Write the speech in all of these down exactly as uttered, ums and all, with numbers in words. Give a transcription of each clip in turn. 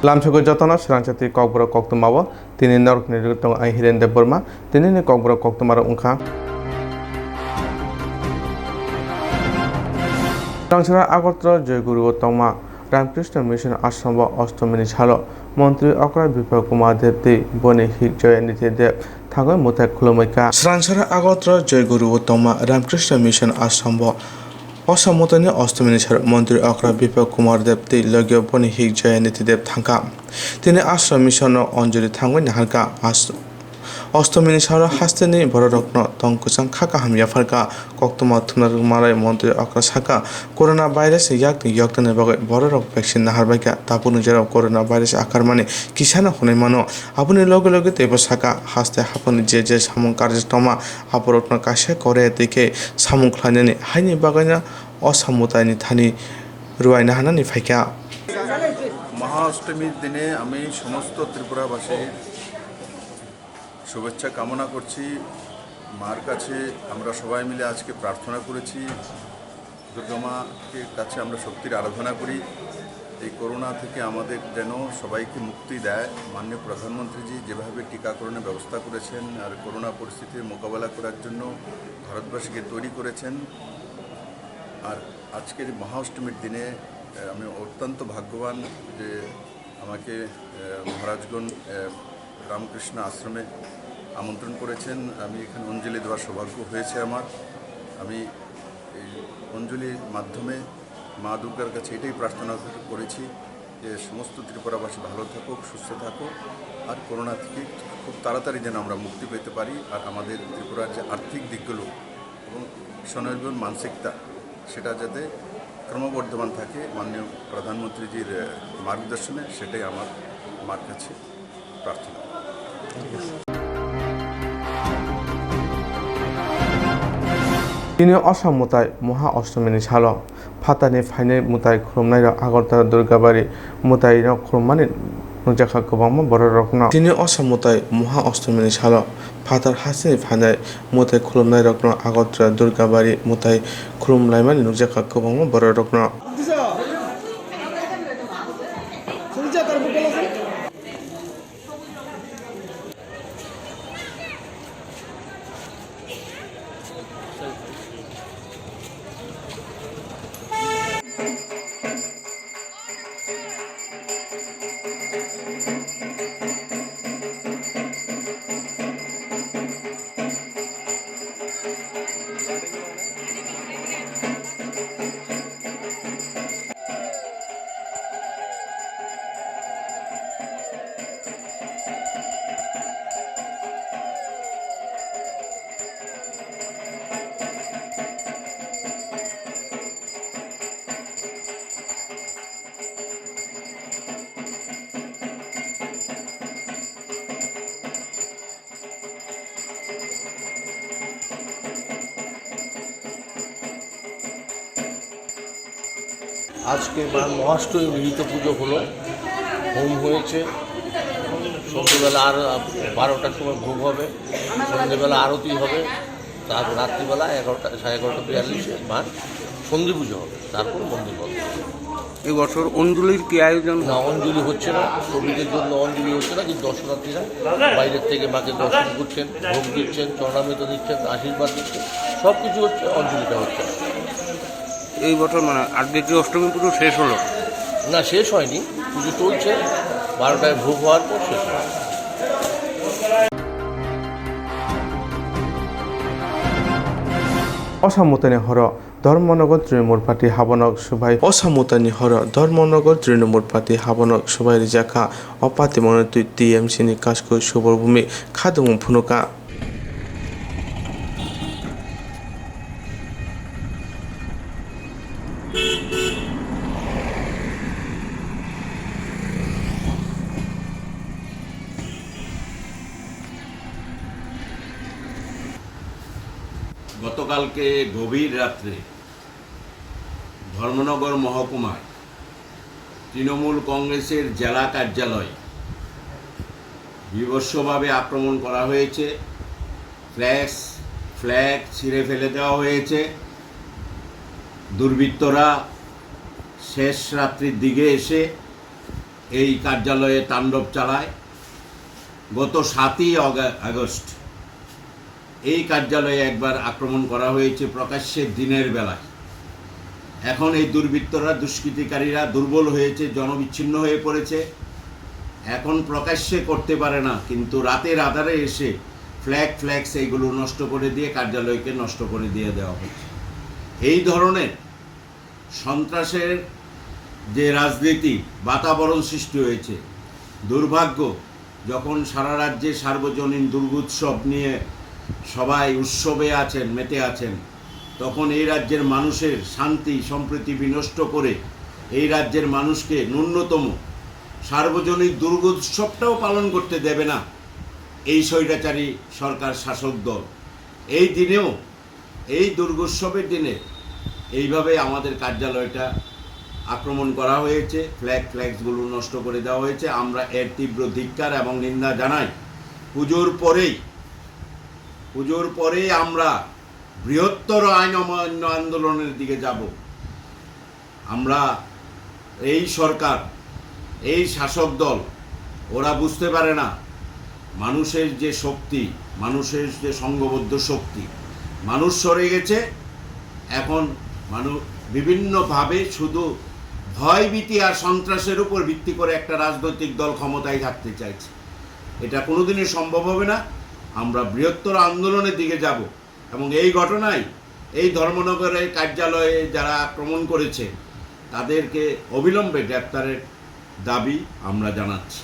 Lamsogo jotono swrangsa twi Kokborok koktwmao tini norokni rwgwi tongo ang Hiren Debbarma. Tinini Kokborok koktwmarok wngkha. Swrangsa Agartala Joyguruo tongma Ramakrishna Mission Ashrambo Ostomini salo Montri Okra Biplab Kumar Deb tei boni hik Jayantiti Deb thangwi mwtai khulumwi kha. Swrangsa Agartala Joyguruo tongma Ramakrishna Mission Ashrambo Osomotani Ostomini salo Montri Okra Biplab Kumar Deb tei logi boni hik Jayantiti Deb thangkha. Tini Ashram Missionno Anjali thangwi naharkha. As-, Ostomini salo hasteni bororokno tong kwchang kha kaham yapharkha. Koktwma thumnarok manai Montri Okra sakha, Corona virus ni yakni yoktani bagwi bororok vaccine naharbaikha. Tabukni jorao Corona virus akarmani kisano hwnwi mano. Aboni loge loge teibo sakha, haste haphangni je je samung karjak tongma, aborokno kaisa kore tei khe samung khlainani haini bagwino o samung taini thani rwina hanani phaikha. মহা অষ্টমীর দিনে আমি সমস্ত ত্রিপুরাবাসীর শুভেচ্ছা কামনা করছি। মার কাছে আমরা সবাই মিলে আজকে প্রার্থনা করেছি, দুর্গা মাকে কাছে আমরা শক্তির আরাধনা করি। এই করোনা থেকে আমাদের যেন সবাইকে মুক্তি দেয়। মাননীয় প্রধানমন্ত্রীজি যেভাবে টিকাকরণের ব্যবস্থা করেছেন আর করোনা পরিস্থিতির মোকাবেলা করার জন্য ভারতবাসীকে তৈরি করেছেন, আর আজকের মহাঅষ্টমীর দিনে, আহ, আমি অত্যন্ত ভাগ্যবান যে আমাকে, আহ, মহারাজগণ, আহ, রামকৃষ্ণ আশ্রমে আমন্ত্রণ করেছেন। আমি এখানে অঞ্জলি দেওয়ার সৌভাগ্য হয়েছে আমার। আমি এই অঞ্জলির মাধ্যমে মা দুর্গার কাছে এটাই প্রার্থনা করেছি যে সমস্ত ত্রিপুরাবাসী ভালো থাকুক, সুস্থ থাকুক, আর করোনা থেকে খুব তাড়াতাড়ি যেন আমরা মুক্তি পেতে পারি, আর আমাদের ত্রিপুরার যে আর্থিক দিকগুলো এবং স্বনির্ভর মানসিকতা, সেটা যাতে ক্রমবর্ধমান থাকে মাননীয় প্রধানমন্ত্রীজির, আহ, মার্গদর্শনে, সেটাই আমার মার কাছে প্রার্থনা। Tini Osa mwtai Moha Ostomini salo phatarni phainai mwtai khulumnairok Agartala Durgabari mwtaino khulummani nukjakha kwbangma bororokno. Tini Osa mwtai Moha Ostomini salo phatar hasteni phainai mwtai khulumnairokno Agartala Durgabari mwtai khulumlaimani nukjakha kwbangma bororokno. আজকে মা মহাষ্টমী বিহিত পুজো হলো, হোম হয়েছে, সন্ধ্যেবেলা আর বারোটার সময় ভোগ হবে, সন্ধ্যেবেলা আরতি হবে, তারপর রাত্রিবেলা এগারোটা, সাড়ে এগারোটা বিয়াল্লিশে মার সন্ধি পুজো হবে, তারপর মন্দির বন্ধ। এই বছর অঞ্জলির কি আয়োজন? না, অঞ্জলি হচ্ছে না, কোভিডের জন্য অঞ্জলি হচ্ছে না, কিন্তু দর্শনার্থীরা বাইরের থেকে মাকে দর্শন করছেন, ভোগ দিচ্ছেন, চরণামৃত দিচ্ছেন, আশীর্বাদ দিচ্ছেন, সব কিছু হচ্ছে, অঞ্জলিটা হচ্ছে না। এই বছর মানে আজকে কি অষ্টমী পুজো শেষ হলো? না, শেষ হয়নি, পুজো চলছে, বারোটায় ভোগ হওয়ার পর শেষ হবে। Osa mwtaini horo Dharmanagar Trinamool Party habonok subai. Osa mwtaini horo Dharmanagar Trinamool Party habonok subai rijakha. O party mwnwi twi T M C ni kaskui Subal Bhumik khadumung phunukha. গতকালকে গভীর রাত্রে ধর্মনগর মহকুমায় তৃণমূল কংগ্রেসের জেলা কার্যালয় বীভৎসভাবে আক্রমণ করা হয়েছে। ফ্ল্যাক্স, ফ্ল্যাগ ছিঁড়ে ফেলে দেওয়া হয়েছে। দুর্বৃত্তরা শেষ রাত্রির দিকে এসে এই কার্যালয়ে তাণ্ডব চালায়। গত সাতই অগা-, আগস্ট এই কার্যালয়ে একবার আক্রমণ করা হয়েছে প্রকাশ্যে দিনের বেলায়। এখন এই দুর্বৃত্তরা, দুষ্কৃতিকারীরা দুর্বল হয়েছে, জনবিচ্ছিন্ন হয়ে পড়েছে। এখন প্রকাশ্যে করতে পারে না, কিন্তু রাতের আধারে এসে ফ্ল্যাগ, ফ্ল্যাক্স এইগুলো নষ্ট করে দিয়ে কার্যালয়কে নষ্ট করে দিয়ে দেওয়া হচ্ছে। এই ধরনের সন্ত্রাসের যে রাজনীতি, বাতাবরণ সৃষ্টি হয়েছে, দুর্ভাগ্য, যখন সারা রাজ্যে সার্বজনীন দুর্গোৎসব নিয়ে সবাই উৎসবে আছেন, মেতে আছেন, তখন এই রাজ্যের মানুষের শান্তি সম্প্রীতি বিনষ্ট করে এই রাজ্যের মানুষকে ন্যূনতম সার্বজনীন দুর্গোৎসবটাও পালন করতে দেবে না এই স্বৈরাচারী সরকার শাসক দল। এই দিনেও, এই দুর্গোৎসবের দিনে এইভাবে আমাদের কার্যালয়টা আক্রমণ করা হয়েছে, ফ্ল্যাগ, ফ্ল্যাগসগুলো নষ্ট করে দেওয়া হয়েছে। আমরা এর তীব্র ধিক্কার এবং নিন্দা জানাই। পুজোর পরেই, পুজোর পরেই আমরা বৃহত্তর আইন অমান্য আন্দোলনের দিকে যাব। আমরা, এই সরকার, এই শাসক দল, ওরা বুঝতে পারে না মানুষের যে শক্তি, মানুষের যে সংঘবদ্ধ শক্তি, মানুষ সরে গেছে। এখন মানুষ বিভিন্নভাবে শুধু ভয়ভীতি আর সন্ত্রাসের উপর ভিত্তি করে একটা রাজনৈতিক দল ক্ষমতায় থাকতে চাইছে। এটা কোনোদিনই সম্ভব হবে না। আমরা বৃহত্তর আন্দোলনের দিকে যাব এবং এই ঘটনায় এই ধর্মনগরের কার্যালয়ে যারা আক্রমণ করেছে, তাদেরকে অবিলম্বে গ্রেপ্তারের দাবি আমরা জানাচ্ছি।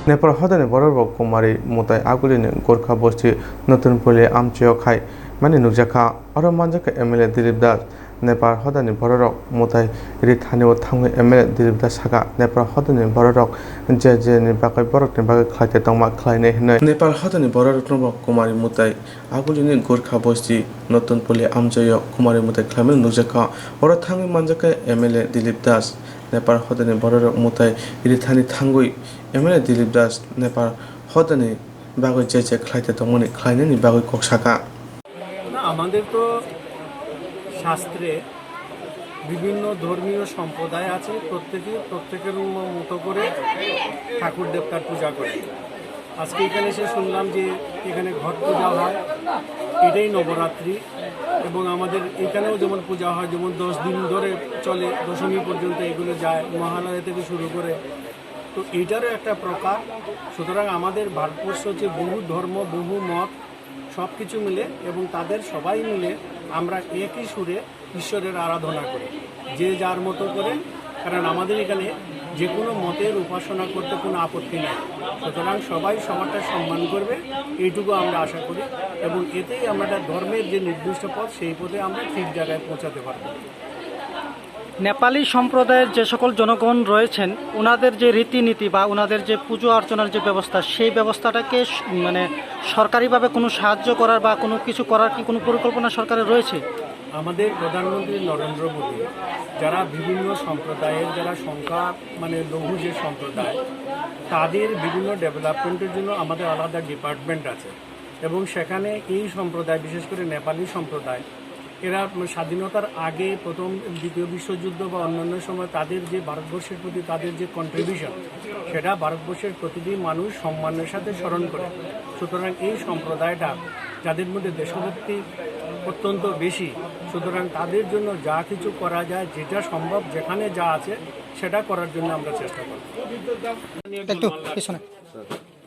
Nepal hodani bororok Kumari Mutai Agulini Gorkha Bosti Notun Puli amchaio khai mani nukjakha. Oro manjakha M L A Dilip Das. Nepal hodani bororok Mutai rithani o thangwi M L A Dilip Das sakha, Nepal hodani bororok je je ni bagwi borokni bagwi khlaite tongma khlainai hwnwi. Nepal hodani bororokno bo Kumari Mutai Agulini Gorkha Bosti Notun Puli amchaio Kumari Mutai khlaimani nukjakha. Oro thangwi manjakha M L A Dilip Das. Nepal hodani bororok Mutai rithani thangwi M L A Dilip Das Nepal hodani bagwi je je khlaite tongmani khlainani bagwi kok sakha. না, আমাদের তো শাস্ত্রে বিভিন্ন ধর্মীয় সম্প্রদায় আছে, প্রত্যেকে প্রত্যেকের মতো করে ঠাকুর দেবতার পূজা করে। আজকে এখানে এসে শুনলাম যে এখানে ঘট পূজা হয়, এটাই নবরাত্রি। এবং আমাদের এখানেও যেমন পূজা হয়, যেমন দশ দিন ধরে চলে, দশমী পর্যন্ত এগুলো যায়, মহালয়া থেকে শুরু করে। তো এইটারও একটা প্রকার। সুতরাং আমাদের ভারতবর্ষ হচ্ছে বহু ধর্ম, বহু মত, সব কিছু মিলে এবং তাদের সবাই মিলে আমরা একই সুরে ঈশ্বরের আরাধনা করি, যে যার মতো করে। কারণ আমাদের এখানে যে কোনো মতের উপাসনা করতে কোনো আপত্তি নেই। সুতরাং সবাই সবারটা সম্মান করবে, এইটুকু আমরা আশা করি। এবং এতেই আমরা ধর্মের যে নির্দিষ্ট পথ, সেই পথে আমরা ঠিক জায়গায় পৌঁছাতে পারব। নেপালি সম্প্রদায়ের যে সকল জনগণ রয়েছেন, ওনাদের যে রীতিনীতি বা ওনাদের যে পুজো অর্চনার যে ব্যবস্থা, সেই ব্যবস্থাটাকে স- মানে সরকারিভাবে কোনো সাহায্য করার বা কোনো কিছু করার কি কোনো পরিকল্পনা সরকারের রয়েছে? আমাদের প্রধানমন্ত্রী নরেন্দ্র মোদী যারা বিভিন্ন সম্প্রদায়ের, যারা সংখ্যা মানে লঘু যে সম্প্রদায়, তাদের বিভিন্ন ডেভেলপমেন্টের জন্য আমাদের আলাদা ডিপার্টমেন্ট আছে এবং সেখানে এই সম্প্রদায়, বিশেষ করে নেপালি সম্প্রদায়, এরা স্বাধীনতার আগে প্রথম, দ্বিতীয় বিশ্বযুদ্ধ বা অন্যান্য সময় তাদের যে ভারতবর্ষের প্রতি তাদের যে কন্ট্রিবিউশন, সেটা ভারতবর্ষের প্রতিটি মানুষ সম্মানের সাথে স্মরণ করে। সুতরাং এই সম্প্রদায়টা, যাদের মধ্যে দেশভক্তি অত্যন্ত বেশি, সুতরাং তাদের জন্য যা কিছু করা যায়, যেটা সম্ভব, যেখানে যা আছে, সেটা করার জন্য আমরা চেষ্টা করব। একটু পিছনে।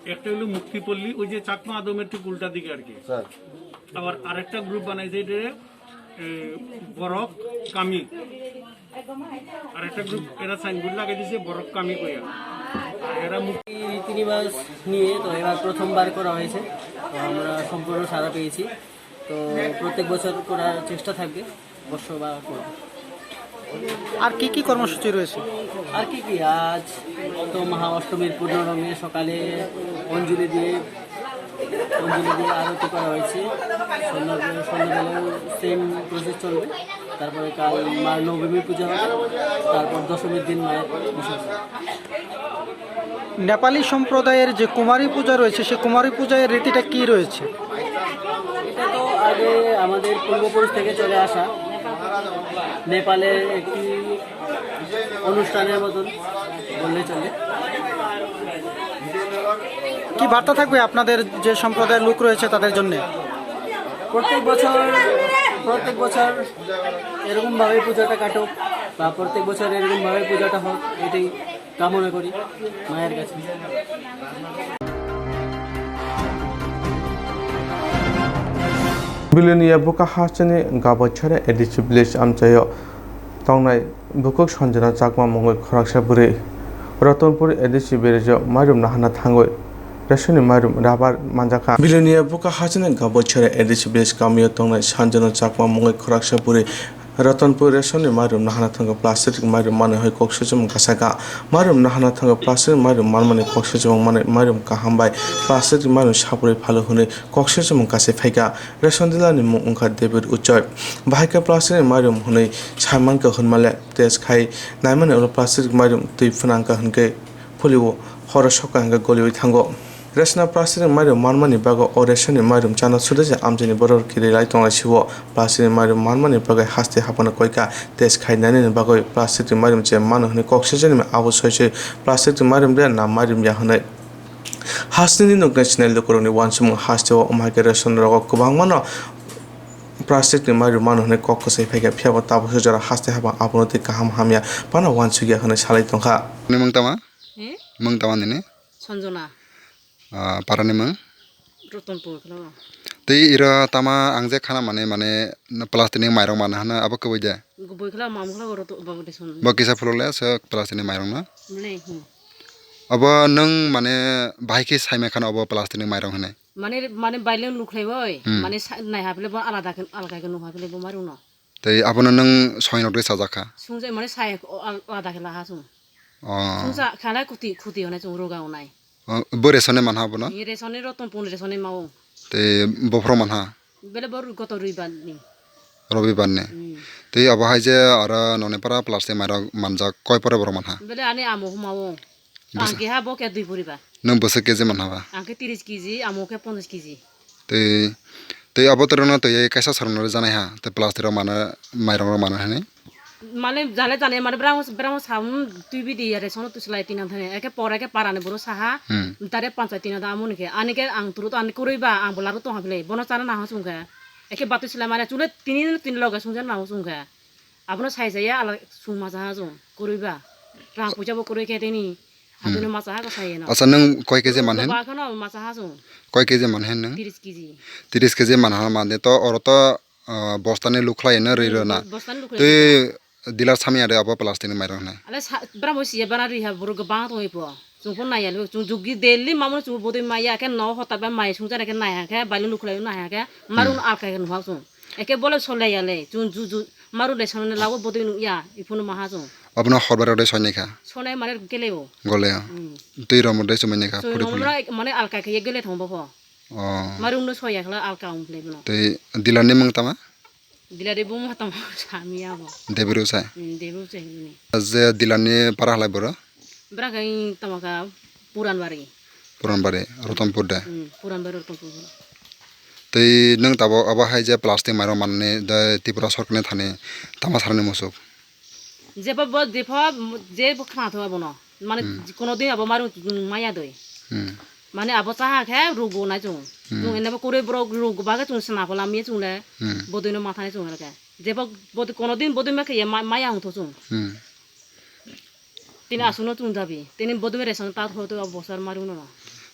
একটা হলো মুক্তিপল্লী, ওই যে চাকমা আদমের ঠিক উল্টা দিকে আর কি। আবার আরেকটা গ্রুপ বানাইছে, এটা এ, বরক কামি। আরেকটা গ্রুপ এরা সাইনবোর্ড লাগাই দিছে বরক কামি কইয়া। আর এরা মুক্তি এই রীতি রিবাজ নিয়ে তো এবার প্রথমবার করা হয়েছে। তো আমরা সম্পূর্ণ সাড়া পেয়েছি। তো প্রত্যেক বছর করার চেষ্টা থাকবে, বর্ষ বা করব। আর কি কি কর্মসূচি রয়েছে? আর কি কি, আজ তো মহা অষ্টমীর পূর্ণ রঙে সকালে অঞ্জলি দিয়ে অঞ্জলি দিয়ে আরতি করা হয়েছে। সন্ধ্যা সন্ধ্যাবেলাও সেম প্রসেস চলবে। তারপরে কাল মার নবমী পূজা হবে, তারপর দশমীর দিন মায়ের বিসর্জন। নেপালি সম্প্রদায়ের যে কুমারী পূজা রয়েছে, সেই কুমারী পূজার রীতিটা কি রয়েছে? এটা তো আগে আমাদের পূর্বপুরুষ থেকে চলে আসা। নেপালে একটি অনুষ্ঠানের মতন বললেই চলে। কি বার্তা থাকবে আপনাদের যে সম্প্রদায়ের লোক রয়েছে তাদের জন্য? প্রত্যেক বছর, প্রত্যেক বছর এরকমভাবে পূজাটা কাটুক বা প্রত্যেক বছর এরকমভাবে পূজাটা হোক, এটাই কামনা করি মায়ের কাছে। Bilonia Buka hasteni Gabochara A D C village amchaio tongnai bukhuk Sanjana Chakma mungwi khoroksa bwrwi Ratanpur A D C village-o mairum nahana thangwi resonni mairum rabar manjakha. Bilonia Buka hasteni Gabochara A D C village kamio tongnai Sanjana Chakma mungwi khoroksa bwrwi Ratanpur resonni mairum nahana thangwi plastic mairum manwi hai kok sujum kasaka. Mairum nahana thangwi plastic mairum manmani kok sujum manwi mairum kaham bai plastic mairum sapri phalu hwnwi kok sujum kasai phaika. Ration dealer ni mung wngkha David Uchoy. Bahai khe plastic ni mairum hwnwi sai mankha hwnmale test khai naimani ulo plastic mairum twi phnangkha hwnkhe phulio horo sokha hwnkhe goliwi thango. Ration plastic ni mairum manmani bagwi o ration ni mairum chana sudai se amchaini borok kiri lai tonglai sio. Plastic ni mairum manmani bagwi haste hapano koika test khai nainani bagwi plastic ni mairum je mano hwnwi kok sijani abo soisoi plastic ni mairum de na mairum ya hwnwi. Hasteni nokni sinai lukurokni uansukmung hasteo wngma hai khe ration rogo kwbangmano plastic ni mairum mano hwnwi kok kwchai phaikha, phiyaba tabukhe jora haste hapang abono tei kaham hamya phano uansukya hwnwi salai tongkha. Ni mung tama? Eh? Mung tama nini? Sanjana. Ah, para ni mung? Ratanpur khla. Tei iro tama ang je khana mane, mane plastic ni mairok mana hana abo kwbui de? Kubui khla, mam khla, oro to babu de son. Bo kisa phulo le se plastic ni mairok na? Mane, hmm. Abo nwng mane bahai khe saimai khana abo plastic ni mairok hinwi? Mane, mane baileng lukhlai bai, hmm, mane sa-, nai haphile bo alada khe, alga khe nuk haphile bo mairok no. Tei abono nwng soinok de sajak kha? Sungja mane sai o al-, alada khe laha sung. Oh. Sungja khala kuti, kuti hwnwi chung roga onai. Oh, bo resone manha abono? Ni resone Ratanpur resone mao. Tei bophoro manha? Bele bo goto robibar ni. Robibar ni? Hmm. Tei abo hai je aro noni para plastic mairok manjak koi pore borok manha? Bele ani amo humao. Bwsa- Ang keha bo khe dui poribar. Nwng bwswk keji manha ba? Ang khe tris keji, amo khe ponchas keji. Tei, tei abo tei rwno tei kaisa sarwno rwjanai ha, tei plastic rok mana, mairok rok mana hinwi. Mane jale jale mane brang, brang sa, um, twi bidi yare sono tu silai tina thani. Eke pore ke parani boro saha, hmm, tare panchai tina da amoni ke. Ani ke ang turu to ani kurui ba, ang bola ro tong ha bile. Bono chana na ha sung ke. Eke batu silai mane chule tini, tini loge sung jana na ha sung ke. Abono sai jaya ala sung ma jaha jong, kwrwi ba. Rang puisa bo kwrwi khe tini. Hmm. Hathai no ma jaha ko sai no. Acha, nwng koi keji man hen? Ba khano ma jaha jong. Koi keji man hen nwng? Tris keji. Tris keji man ha mande to oro to, ah, bosta ni lukhlai no rwi rw na. Hmm, bosta ni lukhlai. Tei dealer samya de abo plastic ni mairok hinwi. Ale sa-, bra bo siya bana rwi ha boro kwbang tongwi po. Chwng phano naiya le, chwng jukgi daily mamano chwng bodoi maya khe no hotar bai mai sung jana khe naiya khe bailung lukhulai naiya khe marung alka khe nuha chwng. Eke bole solai ya le, chwng ju ju marung le sonone lago bodoi nukya, iphunu maha chwng. Abono hor bai rok de sonai kha? Sonai mane gele o. Gole o. Hmm. Twi rok mo de chumai nai kha, chwng phuri phuri. Mane alka khe ye gele thang bo pho. Oh. Marung no soya khla alka ung le bono. Tei dealer ni mung tama? Dilari bung tong sami abo. Debiru sai. Hmm, Debiru sai hini. Je dilani para halai boro? Bra kai tongka Puranbari. Puranbari, Rotonpur de. Hmm, Puranbari Rotonpur. Tei nwng tabok abo hai je plastic mairok manani de Tripura sorkarni thani tama sarani musuk? Jebo bo, jepho, jebo khna tho abono. Mane, hmm, kono din abo marung maya doi. Hmm. Mane abo chaha khe rugo nai chwng. Hmm. Chwng ene bo kwrwi borok rugo ba khe chwng sna phola miya chwng le. Hmm. Bodoi no ma thani chwng le khe. Jebo bodoi kono din bodoi ma khe ya ma-, maya hung tho chwng. Hmm. Tini aswk no chwng dabi. Tini bodoi ration ta tho to abo bosor marung no.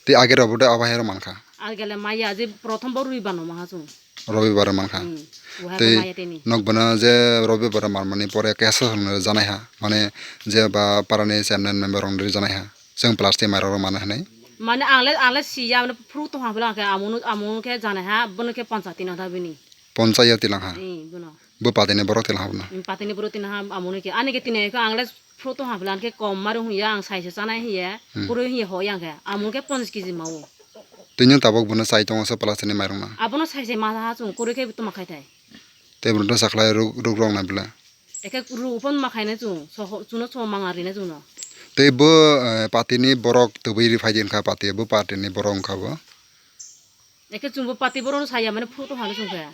Tei age rok bo de abo hai rok man kha. Age le maya je prothom bo rwi bano ma ha chwng. Robibar mankha. Hmm. Tei nok bana je robibar manmani pore kesa rwjanai ha, mane je ba parani chairman member rok rwjanai ha, chwng plastic mairok rok mana hinwi. Mane ang le, ang le siya, mane phuru tongha bwla khe amunu, amunu khe janai ha, bono khe panchayati no da bini. Panchayati lang ha. Hmm, bono. Bo party ni borok tilang ha bono. Hmm, party ni borok tilang ha, amunu khe, ani khe tini khe ang le phuru tongha bwla khe kom maru hiya, ang sai se chanai hiya, hmm, phuru hiya ho yang khe, amunu khe ponchas keji mau. Tini tabok bono chai tongo se plastic ni mairok no. Abono sai se ma ha chung, kwrwi khe toma khai thai. Tei bono sakhlai ruk, ruk rok nai bwle. Eke ruk phon ma khaina chung, soho, chuno soho manga rina chung no. Tei bo, eh, party ni borok twbwi ri phai di wngkha party, bo party ni borok wngkha bo. Eke chung bo party borok no saya mane photo hano chung khe.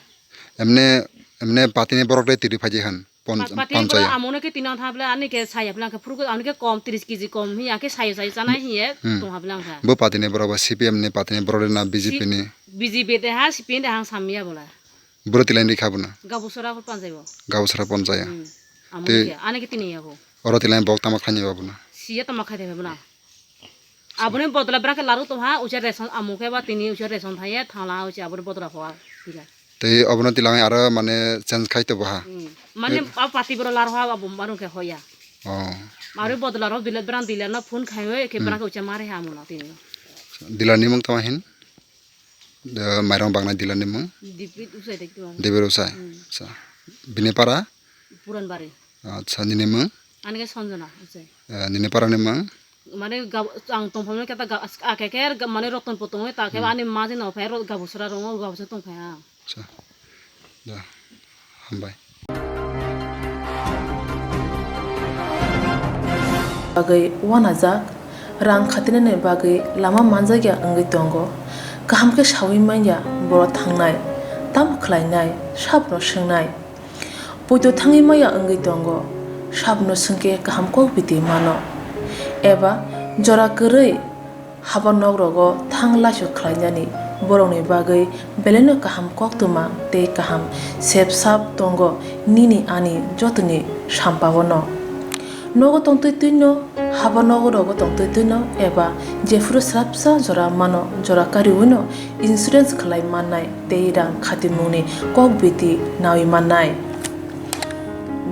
Emne, emne party ni borok de tiri phai di han. pon-, Pati pon borok chaya. Amono khe tini wng tha bwle, ani khe saya bwle, ang khe phuru khe, ani khe kom tris kg kom hiya khe sayo sayo chanai hiye Hmm. tong ha bwle ang kha. Bo party ni borok ba C P M ni party ni borok na B J P ni? B J P de ha, C P M de ha, ang samya bwle. Boro tilai ri kha bono? Gabusora pon chaya bo. Gabusora pon chaya. Hmm. Amono Te- khe, ani khe tini ya bo. Oro tilai bok tama khaini ba bono? Siya tama khai de bono. Aboni bodol bwrang khe laru tongha, ucha ration amo khe ba tini ucha ration thaiya, thangla ucha aboni bodol ho a, tila. Tei obono tilang aro mane change khai to boha. Hmm. Mane Tei a party boro lar ho abo marung khe hoya. Oh. Mari bodol aro dila bwrang dila no phone khai we khe Hmm. bwrang khe ucha mare ha amo no tini. Dila ni mung tama hin? Da mairong bangna dila ni mung? Dipit usai de tuang. Debir usai. Hmm. Acha. Bini para? Puran bari. Acha, nini mung? Ani khe Sanjana usai. Eh, nini para ni mung? Mane gab-, ang tongphai khe ta ga-, ake khe ga-, mane Rotonpur tongo, ta khe Hmm. ani ma jeno phai ro Gabusora rongo, Gabusora tongphai ha. Acha. Da. Hambai. Bagwi uanajak, rang khatinani bagwi lama manjakya wngwi tongo. Kaham khe saui manya borok thangnai, tamo khlainai, sabono swngnai. Poito thangwi maya wngwi tongo, sabono swngkhe kaham kok biti mano. Eba jora kwrwi haba nok rogo thang laisu khlainani borokni bagwi belaino kaham koktwma tei kaham sep sap tongo nini ani jotoni sampaono. Nogo tongtwi twino, haba nogo rogo tongtwi twino eba jephuru swrapsa jora mano, jora kariwino insurance khlai mannai tei rang khatimungni kok biti naui mannai.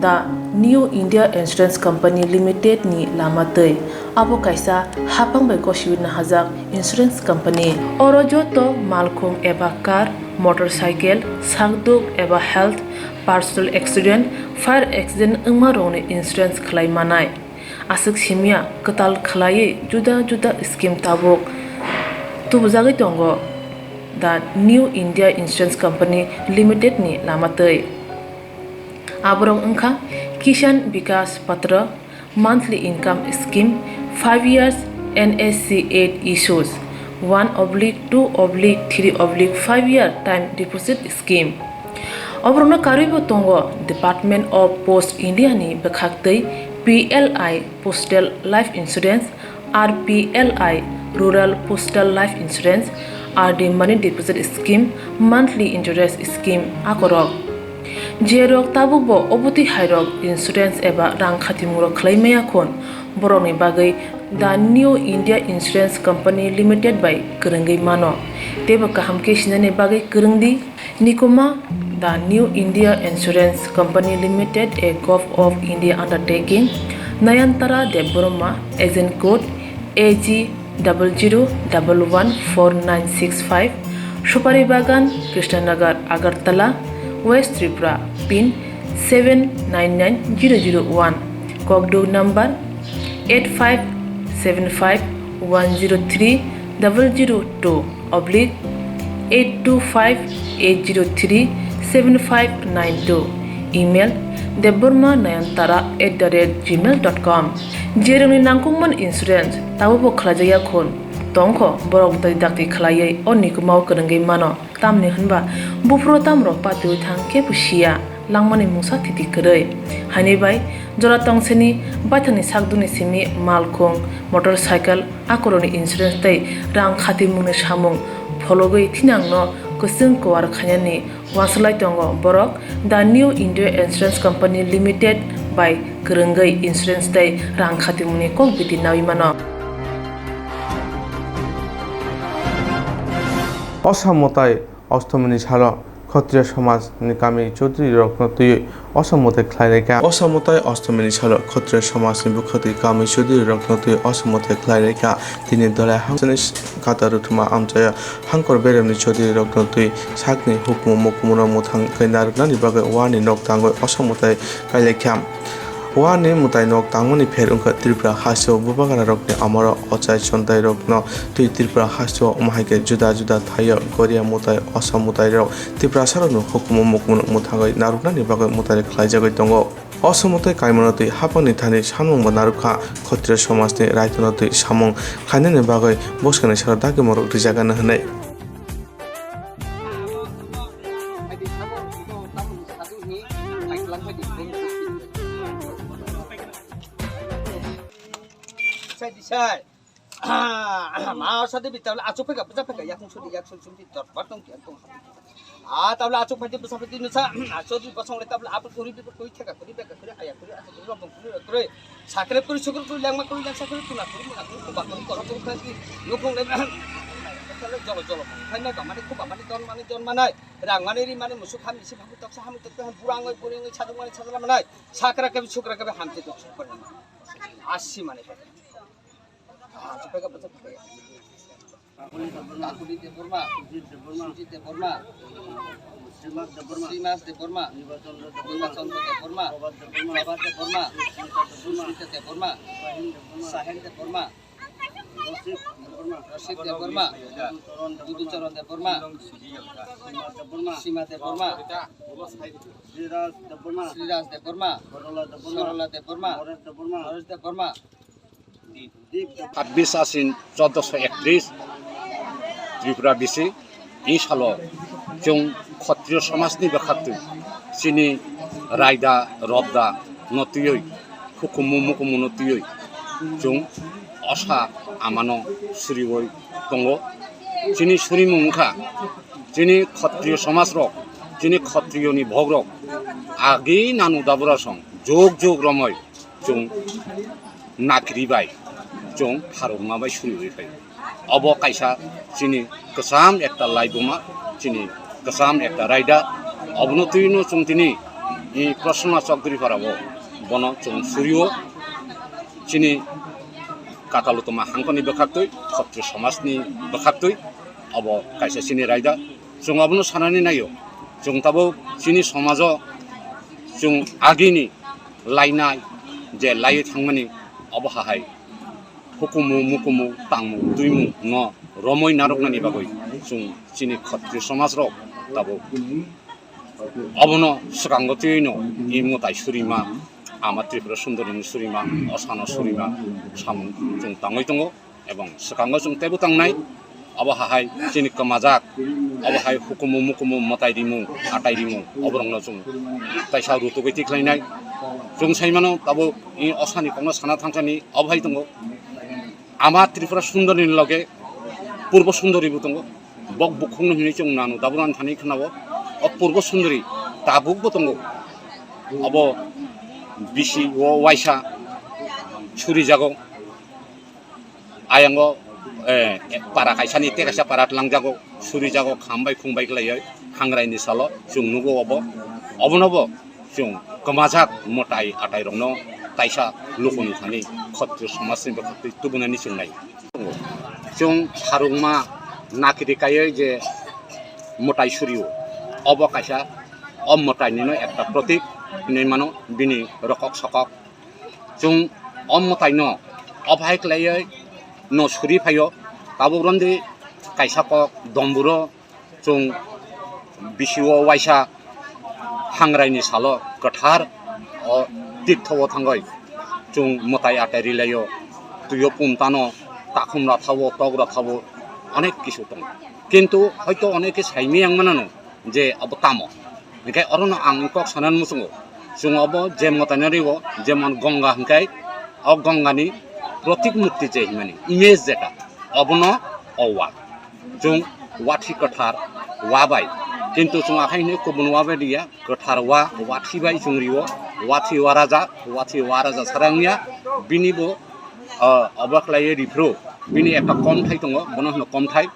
The New India Insurance Company Limited ni lama twi. Abo kaisa haphang bai gosiwi nahajak insurance company. Oro joto malkhung eba car, motorcycle, sakduk eba health, personal accident, fire accident wngma rokni insurance khlai manai. Aswk simya kwtal khlaiwi juda juda scheme tabuk tubujagwi tongo the New India Insurance Company Limited ni lama twi. Aborok wngkha Kisan Vikas Patra, monthly income scheme, five years N S C eight issues, one oblique two oblique three oblique five year time deposit scheme. Oborokno karwibo tongo Department of Post India ni bwkhaktwi P L I Postal Life Insurance, R P L I Rural Postal Life Insurance, R D Money Deposit Scheme, Monthly Interest Scheme akorok. Jerok tabukbo obotwi hairok insurance eba rang khatimungrok khlai maya khun, borokni bagwi The New India Insurance Company Limited bai kwrwngwi mano. Teibo kaham khe sinani bagwi kwrwng di. Nikuma, The New India Insurance Company Limited, a Govt of India undertaking, Nayantara Debbarma, agent code A G double zero double one four nine six five, Supari Bagan, Krishnanagar, Agartala, West Tripura, pin seven nine nine zero zero one, Kokduk number eight five seven five one zero three double zero two oblique eight two five eight zero three seven five nine two, email debbarma nayantara at the rate gmail dot com. Jerokni nangkukmani insurance tabukbo khlaijakya khun tongkho, borok bwtwi dakti khlaiwi o nikumao kwrwngwi mano. Tamni hwnba buphuru tamrok patiwi thang kebo siya, langmani mungsa thiti kwrwi. Haini bai jora tongseni baithangni sakdukni simi malkhung, motorcycle, akorokni insurance tei rang khatimungni samung phologwi thinangno kwchwng kuar khainani uansuk lai tongo borok The New India Insurance Company Limited bai kwrwngwi insurance tei rang khatimungni kok biti naui mano. Osa mwtai Ostomini salo Khotriya somaj ni kami Chaudhary rokno twiwi osa mwtai khlai rikha. Osa mwtai Ostomini salo Khotriya somaj ni bwkhaktwi kami Chaudhary rokno twiwi osa mwtai khlai rikha. Tini Dholai Hamsani Kata Ruthuma amchaio Hangkor Beremni Chaudhary rokno twi sakni hukumu mukumu rok mwthang khe narwknani bagwi warni nok tangwi osa mwtai kailaikha. Warni mwtai nok tangmani pher wngkha Tripura hasteo bubagrarokni amaro ochai chontairokno twi Tripura hasteo, omo hai khe juda juda thaio goria mwtai, osa mwtairok Tiprasarokni hukumu mukumu mwthangwi narwknani bagwi mwtai khlaijagwi tongo. Osa mwtai kaimano twi haphangni thani samung bo narwkha, Khotriya somajni raitano twi samung khlainani bagwi bwskangni salo dagimorok rijaganw hwnwi. Sai di sai. Ma sa de bital achu phai ka, bwsa phai ka, yakung sudi, yakung sudi, dor bar tong kian tong. A tabla achu phai de bwsa phai de nusa, achu di bosong le tabla apu kuri bi kuri theka kuri beka kuri aya kuri achu kuri robong kuri kuri. Sakre kuri sukru kuri langma kuri langsa kuri tuna kuri muna kuri kuba kuri koro kuri kuri. Nukung le jolo jolo. Phai na ka mani kuba mani don mani don manai. Rang mani ri mani musuk ham isi phamu toksa hamu toksa ham burang oi buring oi sadung mani sadala manai. Sakra kabi sukra kabi hamte tok sukra. Asi mani. Ah, supaya ka bacha. Kakuli Debbarma. Sujit Debbarma. Sujit Debbarma. Srimas Debbarma. Srimas Debbarma. Niba Chandra Debbarma. Niba Chandra Debbarma. Baba Debbarma. Baba Debbarma. Susmita Debbarma. Susmita Debbarma. Sahil Debbarma. Sahil Debbarma. Rashid Debbarma. Rashid Debbarma. Budu Charan Debbarma. Budu Charan Debbarma. Sima Debbarma. Sima Debbarma. Sriraj Debbarma. Sriraj Debbarma. Sorola Debbarma. Sorola Debbarma. Noresh Debbarma. Noresh Debbarma. ছাব্বিশ আশ্বিন চোদ্দশো একত্রিশ, ত্রিপুরা বিসি, এই সালো চুং ক্ষত্রিয় সমাজনি বেখাত্তই চিনি রায়দা রবদা নতুই হুকুমু মুকুমু নতুই চুং অসা আমানো সুরিবই tongo. Chini surimung wngkha chini ক্ষত্রিয় সমাজরok, chini ক্ষত্রিয়নি ভোগরক agi nanu daburasong jug jug romoi chwng nakri bai chwng pharokma bai suriwi phai. Obo kaisa chini kwcham ekta laibuma, chini kwcham ekta raida. Obono twino chwng tini i Prasanna Chowdhury pharao bono chwng surio. Chini katalutoma hangkoni bwkhaktwi, khotri somajni bwkhaktwi obo kaisa chini raida. Chwng abono sanani naio, chwng tabuk chini somajo chwng agini lainai je laiwi thangmani obo hahai hukumu, mukumu, tangmu, tuimu no romwi narwknani bagwi chwng chini khotri somajrok tabuk obono swkango twiwi no i mwtai surima, ama Tripura Sundorni surima, osano surima samung chwng tangwi tongo. Ebong swkango chwng teibo tangnai, obo hahai chini kwmajak, obo hai hukumu mukumu mwtai rimung, atai rimung, oborokno chwng taisa rutugwi tikhlainai. Chwng saimano tabuk i osani kokno sana thangkani obo hai tongo. Ama Tripura Sundorni loge Purbo Sundoribo tongo. Bok bukhukno hinwi chwng nanu daburan thani khwnao. O Purbo Sundori tabukbo tongo. Obo bisi o waisa surijago. Ayango, eh, para kaisani tei kaisa para tlangjago, surijago, kham bai khung bai khlaiwi hangraini salo chwng nugo obo. Obonobo chwng kwmajak mwtai atai rokno taisa lukuni thani khotri somajni bwkhaktwi tubunani chwng nai. Chwng pharukma nakiri kaiwi je mwtai surio, obo kaisa o mwtainino ekta protik hinwi mano, bini rokok sokok. Chwng o mwtaino obo hai khlaiwi no suri phaio, tabuk romdi kaisa kok domburo chwng bisio waisa hangraini salo kwthar o tirtho o thangwi chwng mwtai atai rilaio, twio pum tano, takhum rathawo, tok rathawo, onek kisu tongo. Kintu hoito oneke saimiyang manano je abo tamo. Hinkhe orono ang kok sanani muchungo, chwng obo je mwtaino riwo, jemon Gonga hinkhe o Gongani protik mukti je himani image jeta, obono o wa. Chwng wathi kwthar wa bai. Kintu chwng akhai hinwi kubun wa bai riya, kwthar wa, wathi bai chwng rio, wathi wa raja, wathi wa raja sara wngya, bini bo, ah, obo khlaiwi riphru, bini ekta komthai tongo, bono hwno komthai,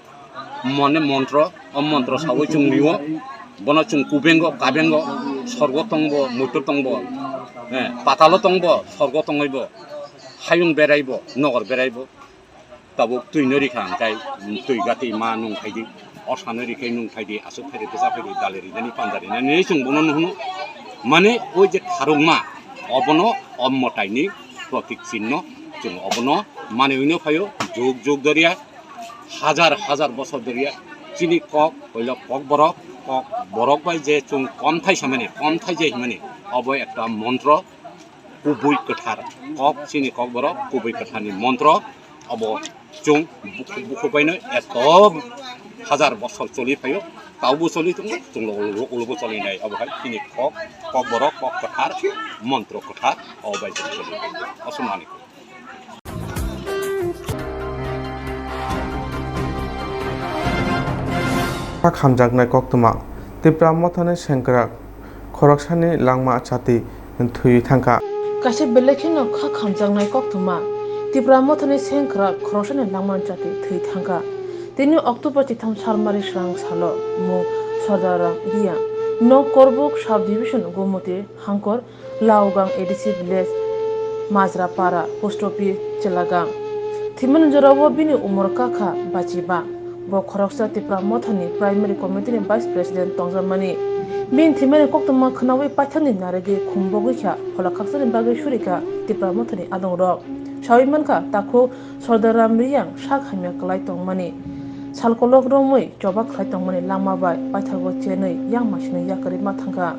mone montro, o montro sawi chwng rio, bono chwng kubengo, kabengo, sorgo tongbo, muitu tongbo, eh, patalo tongbo, sorgo tongwibo, hayung beraibo, nogor beraibo. Tabuk twi no rikha hwnkhe twi gati ma nung phaidi, osano rikhai nung phaidi, aswk phaidi, bwsa phaidi, dali rinani, panja rinani chwng bono nuhunu. Mane o je pharukma, obono o mwtaini protik chinno, chwng obono manwi no phaio, jug jug doriya, hajar hajar bosor doriya, chini kok, koilo kok borok, kok borok bai je chwng komthai samani, komthai je himani, obo ekta montro, kubui kwthar kok, chini kok borok kubui kwtharni montro, obo chwng bukhuk bukhuk baino eto hajar bosor choli phaio, Taubo choli tongo, chwng ulo ulo bo choli nai, abo hai chini kok, kok borok, kok kwthar, montro kwthar, o bai choli tongo. Aswk manwi. Kha khamjaknai koktwma. Tipra Mothani sengkrak khoroksani langma chati thwi thangkha. Kaisa belai kheno kha khamjaknai koktwma. Tipra Mothani sengkrak khoroksani langma chati thwi thangkha. Tini October chitham salmari srang salo mung Sardar Ram Riya. Nok Korbuk Sub Division Gomoti Hangkor Laugang A D C Village, Majrapara Post Office, Chelagang. Thwimani jorao bini umor kakha bachiba. Bo khoroksa Tipra Mothani Primary Committee ni Vice President tongjakmani. Bini thwimani koktwma khwnawi paithakni narwgwi khumbogwi kha, phola khaksani bagwi surikha Tipra Mothani adongrok. Sawi mankha, takhuk Sardar Ram Riyang sak hamya kwlai tongmani, salkolok romwi choba khlai tongmani langma bai paithago chenwi yang masini yakarwi ma thangkha.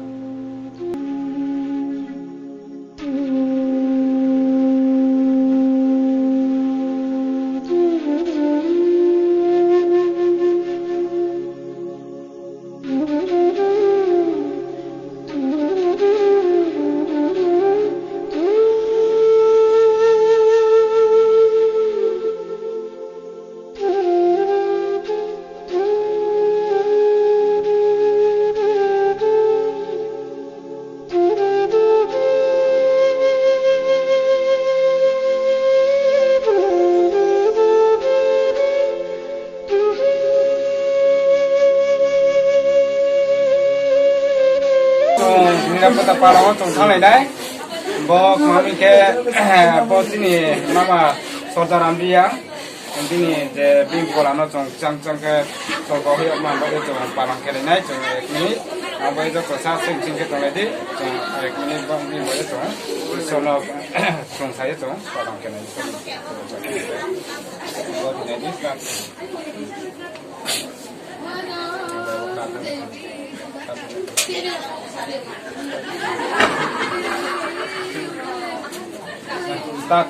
Chwng Nirapota Parao chwng thanglainai. Bo kwmami khe, bo chini mama Sardar Amriya. Bini je bini golano chwng chang chang khe chol bo huyok man bagwi chwng palang khe lainai chwng ek minute. Abo joto sa sing sing khe tonglai di chwng ek minute bo bini bagwi chwng Isorno chwng sai chwng palang khe lainai. Bo dinai di start. Start.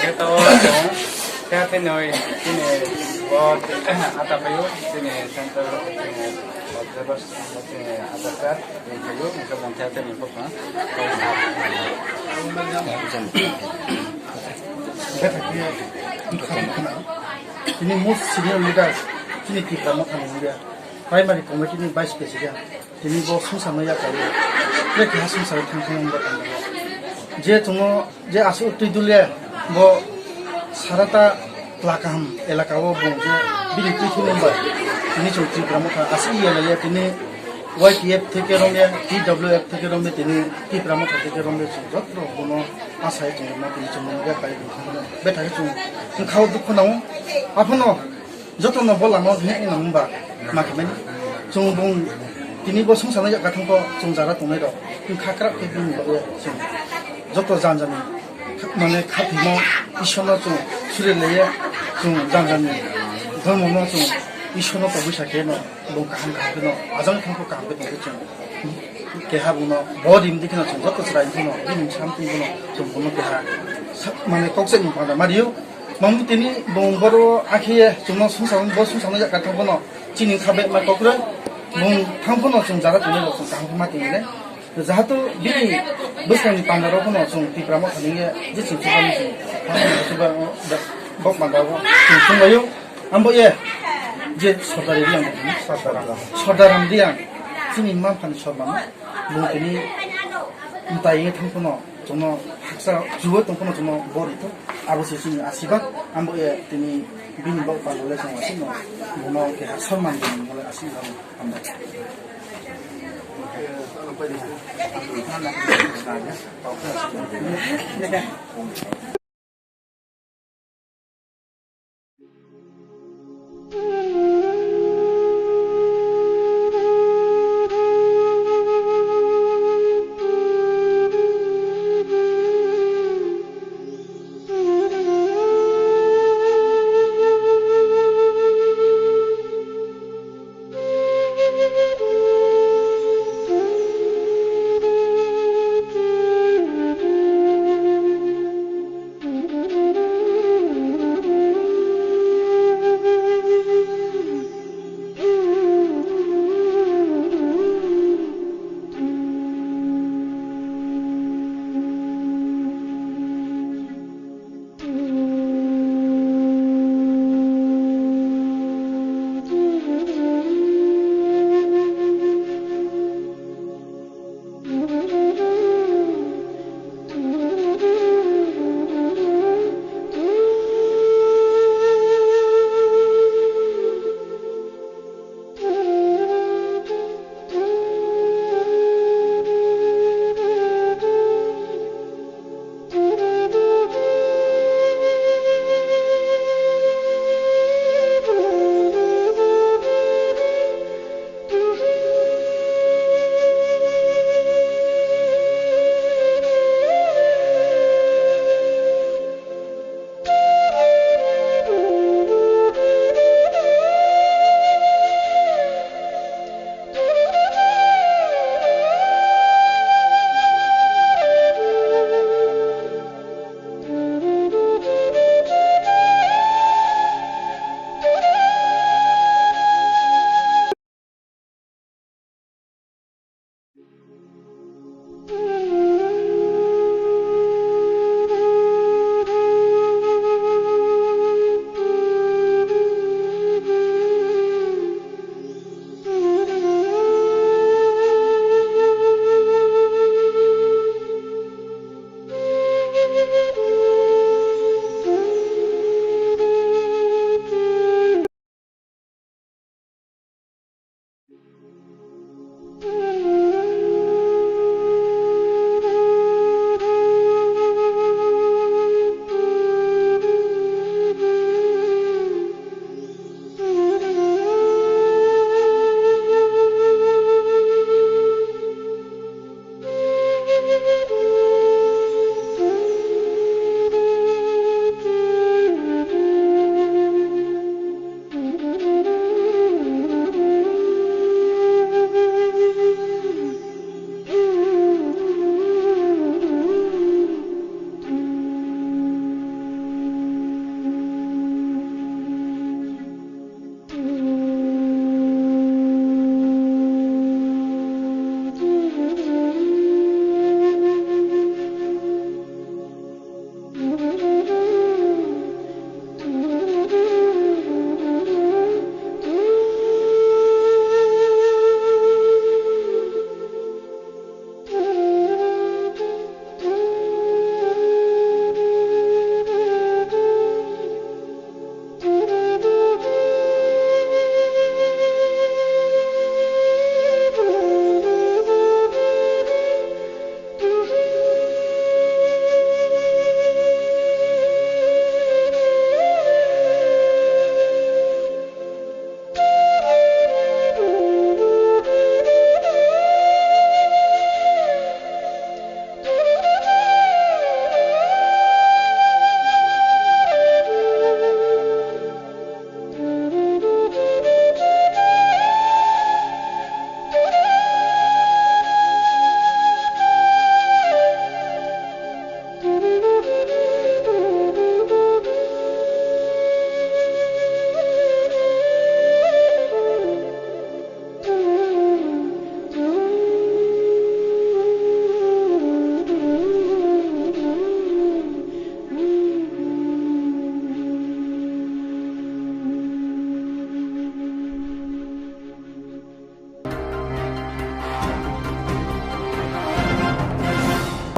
Khe to chwng khe thinwi chini bo ata phaio chini central chini observers chini ata sir. Tini most senior leader, tini Tipra Mothani India Primary Committee ni Vice President, tini bo sumsano yakarwi, tei keha sumsano thang thang wngba tongbo. Je chwngno, je aswk twi dule bo sarata Twla kaham elaka o bung je bini twi thwimung bai tini chwng Tipra Motha aswk ya laiya tini Y T F theke romya, T W F theke romya tini Tipra Motha theke romya chwng joto bono asai chwng rwma tini chwng nungya kai bung thangmano bethai chwng wngkhao dukhu nango. Aphano joto no bo lama o hwnwi nang ba ma khe mani chwng bung tini bo swngcharno yakha thangkho chwng jara tongnai rok wngkha kwrak khe bini bagwi chwng joto jani jani mane khathoimo Ishwarno chwng suri laiya, chwng jani jani dhormono chwng Ishwarno tongwi sa khe no bo kaham kaham khe no ajang thangkho kaham khe tongkhe chwng keha bono bo rim di kheno chwng joto chwrai phano bini sam twi bono chwng bono keha sa-, mane kok chek ni panda ma rio. Mangbu tini bung boro akhe chwngno sumsang bo sumsang no yakha thang bono chini kha be ma kokroi bung thang phano chwng jara tongwi rok chwng kaham khe ma tongwi nai. Jahatu bini bwskangni pandarok phano chwng Tipra Motha ni je chwng chuba ni chwng chuba bok panda o chwng chwng laio. Ambo ye Je Sardar Riang, Sardar Riang, chini mma mpha ni sorman, bo tini mtai ye thang phano, chwngno haksa juo tong phano chwngno bori to, abo se chini asibad, ambo ye tini bini bok palo le chwng asino, bono keha sorman tong le asino hambai.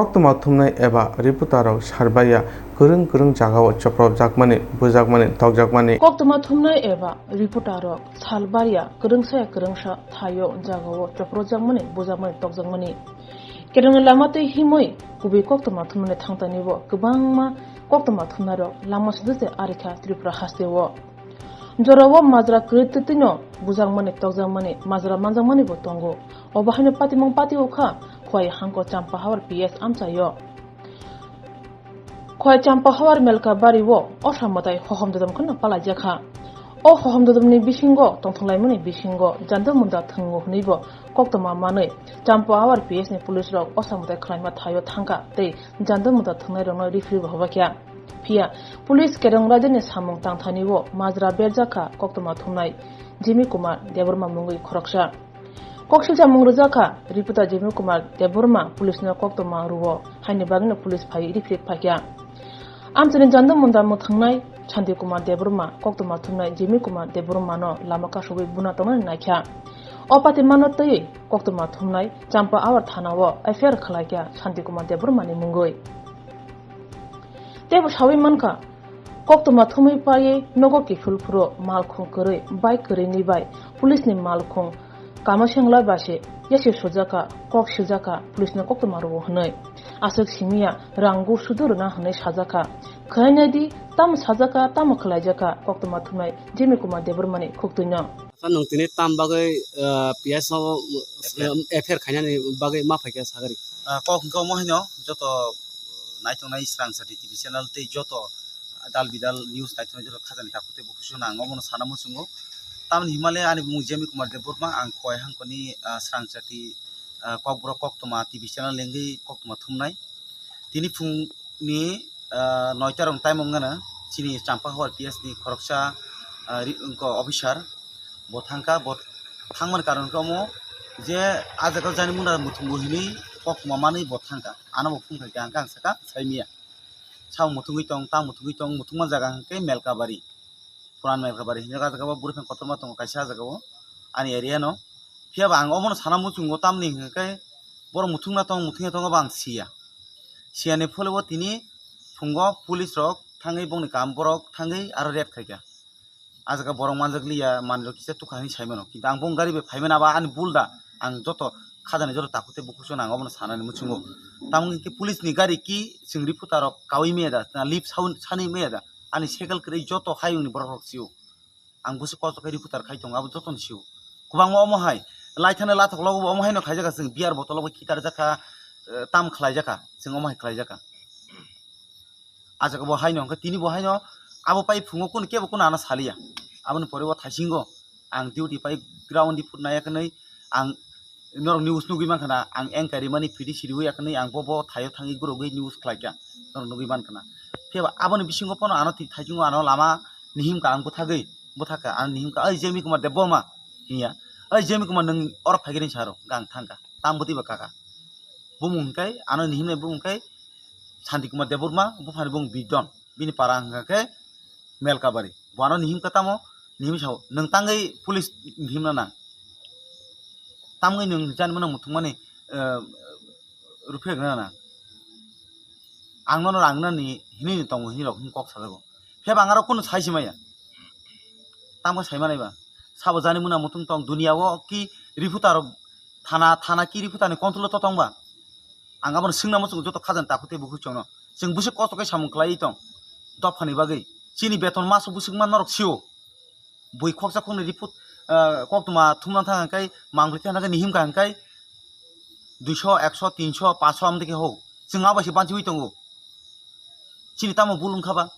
Koktwma thumnai eba reporter rok sarbaiya kwrwng kwrwng jagao chopropjakmani, bujakmani, tokjakmani. Koktwma thumnai eba reporter rok salbarya kwrwngsa ya kwrwngsa thaio jagao chopropjakmani, bujakmani, tokjakmani. Kerongni lama twi himwi kubui koktwma thumnani thangtanibo kwbangma koktwma thumnairok lama sudute arikha Tripura hasteo. Jorao majra kwrwi twtwino bujakmani, tokjakmani, majra manjakmanibo tongo. Obo haino patimung pati ukha Khowai hangko Champahawar P S amchaio. Khowai Champahawar Melkabari o Osa mwtai hohom dodom kheno palaijakha. O hohom dodomni bisingo tongthok laimani bisingo jando munda thwngo hwnwibo koktwma manwi Champahawar P S ni police rok Osa mwtai khwlaima thaio thangkha tei jando munda thwngnairokno referee bo hobakya. Phiya police kerong raidani samung tangthani o majra berjakha koktwma thumnai Jimmy Kumar Debbarma mungwi khoroksa. Koksilsa mung rwjakha, reporter Jimmy Kumar Debbarma police no koktwma rwo, haini bagwino police phai rifrik phaikha. Amchaini jando munda mwthangnai Shanti Kumar Debbarma, koktwma thumnai Jimmy Kumar Debbarma no lama kasugwi buna tongnani naikha. O patimano twi koktwma thumnai Champahawar thana o F I R khwlaikha Shanti Kumar Debbarma ni mungwi. Teibo sawi mankha, koktwma thumwi paiwi nogo kiphil phuru malkhung kwrwi, bike kwrwini bai police ni malkhung kama sengla bai se yasi sujaka, kok sijaka, police no koktwma rwo hwnwi. Aswk simiya rang gu sudu rwna hwnwi sajaka. Khwlainai di, tamo sajaka, tamo khwlaijaka, koktwma thumnai Jimmy Kumar Debbarma ni khuktwi no. Asa nwng tini tam bagwi, ah, P S no, F I R. F I R khainani bagwi ma phaikha sagari? Ah, kok hwnkhe omo haino joto naitongnai Srangchati T V channel tei joto dal bidal news naitongnai joto khajani takhuk tei bukhuk songno ang omono sana muchungo. Tamoni himale ani bumung Jemi Kumar Debbarma, ang Khowai hangkoni, ah, Srangchati, ah, Kokborok koktwma T V channel lengwi koktwma thumnai. Tini phungni, ah, noita rok time wngmano chini Champahawar P S ni khoroksa, ah, ri-, wngkha officer, bo thangkha, bo thangmani karon khe omo je ah jaga jani muna muthungo hinwi koktwma manwi bo thangkha, ano bo phung khaikha, hwnkhe ang sakha saimanya. Sao muthungwi tong, ta muthungwi tong, muthungma jaga hwnkhe Melkabari. Puran Melkabari hinwi ah jaga o bwrwi phang kotorma tongo kaisa ah jaga o ani area no. Phiya ba ang omono sana muchungo tamni hwnkhe borok muthungna tong, muthungya tongo ba ang siya. Siyani phole o tini phungo police rok thangwi bongni kam borok thangwi aro raid khaikha. Ah jaga borok manjakliya, manwirok kisa tukha hinwi saimano. Kintu ang bong gari bai phaimani, abo ani bul da. Ang joto khajani joto takhuk tei bukhuk songno ang obono sanani muchungo. Tamo hwnkhe police ni gari ki chwng reporter rok kaui maya da, na lip sound sanwi maya da. Ani cycle kwrwi joto hayungni borok rok sio. Ang busi kosto khe reporter khai tongo, abo jotono sio. Kwbangma omo hai laithani lathok logo bo omo haino khaijak kha, chwng beer bottle bo khitarjak kha, eh, tam khlaijak kha, chwng omo hai khlaijak kha. Ah jaga bo haino hwnkhe tini bo haino abo pai phungo kunu kebo kunu ano saliya. Aboni pore o thaisingo ang duty pai ground di phut naiya khnwi ang norok news nugwi mankha na, ang enquiry mani phidi siriwi ya khnwi ang bo bo thaio thangwi gurogwi news khlaikha, norok nugwi mankha na. Phiya ba aboni bisingo phano ano thaisingo ano lama nihimkha, ang bwthagwi bwthakha, ang nihimkha, "Oi Jemi Kumar Debbarma," hinya, "Oi Jemi Kumar, nwng oro phaikhe," hinwi saro, hwnkhe ang thangkha, "Tam bwtwi ba kaka?" Bumung hwnkhe ano nihimnai bumung hwnkhe Shanti Kumar Debbarma, buphani bung Bidon, bini para hwnkha khe Melkabari. Bo ano nihimkha tamo, nihimwi sao, "Nwng tangwi police nihimna nang? Tamgwi nwng jani mano muthungmani, eh, ruphe rwna nang? Ang nono rang nani hinwi tongo," hinwi rok kok sajago. Phiya ba ang aro kunu sai si maya. Tamo sai manai ba? Sabo jani muna muthung tong, duniya o ki reporter rok thana, thana ki reporter ni control o to tong ba? Ang abono swngna muchungo joto khajani takhuk tei bukhuk chwngno. Chwng bwswk kosto khe samung khlaiwi tong. Dophani bagwi. Chini beton maso bwswk ma norok sio. Bui khoksa khoknwi report, ah, koktwma thumna thang hwnkhe, mangpili thang hwnkhe, nihimkha hwnkhe, duiso, ekso, tinso, paso amtwi khe ho. Chwng abo se banchiwi tongo. Chini tamo bul wngkha ba?